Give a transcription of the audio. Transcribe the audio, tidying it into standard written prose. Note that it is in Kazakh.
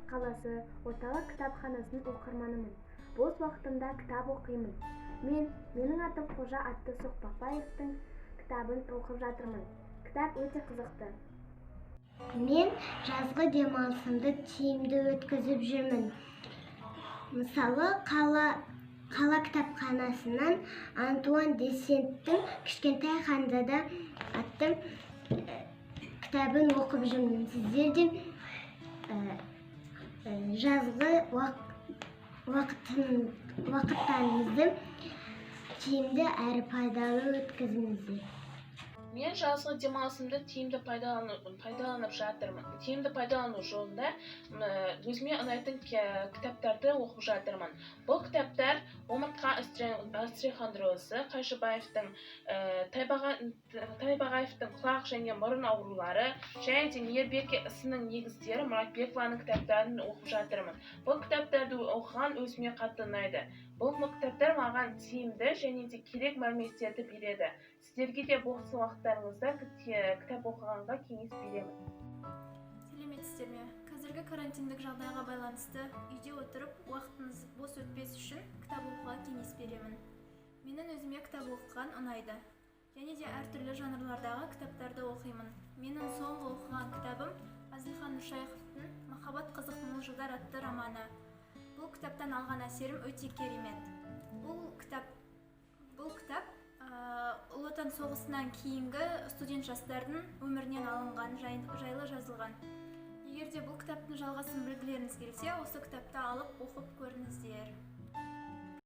Қаласы орталық кітапханасының оқырманымын. Бос уақытымда кітап оқимын. Мен «Менің атым Қожа» атты Соқпақбаевтың кітабын оқып жатырмын. Кітап өте қызықты. Мен жазғы демалысымды тиімді өткізіп жүрмін. Мысалы, қала кітапханасынан Антуан де Сенттің «Кішкентай ханзада» атты кітабын оқып жүрмін. Сіздер де жазғы уақыттарыңызды тиімді әрі пайдалы өткізіңіздер. Мен жазғы демалысымды тиімді пайдаланып жатырмын. Тиімді пайдалану жолында өзіме ұнайтын кітаптарды оқып жатырмын. Бұл кітаптар: «Омыртқа остеохондрозы» Қайшыбаевтың, Тайбағаевтың «Құлақ және мұрын аурулары» және де «Мейірбике ісінің негіздері» Мұратбекованың кітаптарын оқып жатырмын. Бұл кітаптарды оқыған өзіме қатты ұнайды. Бұл кітаптар маған тиімді және де керек мәліметтерді береді. Сіздерге де бос уақыттарыңызда кітап оқығанға кеңес беремін. Сәлеметсіздер ме! Қазіргі карантиндік жағдайға байланысты үйде отырып, уақытыңыз бос өтпес үшін кітап оқуға кеңес беремін. Менің өзіме кітап оқыған ұнайды және де әртүрлі жанрлардағы кітаптарды оқимын. Менің соңғы оқыған кітабым — Әзілхан Нұршайықовтың «Махаббат қызық мол жылдар» атты романы. Бұл кітаптан алған әсерім өте керемет. Бұл кітап Ұлы Отан соғысынан кейінгі студент жастардың өмірінен алынған жайлы жазылған. Егер де бұл кітаптың жалғасын білгілеріңіз келсе, осы кітапты алып оқып көріңіздер.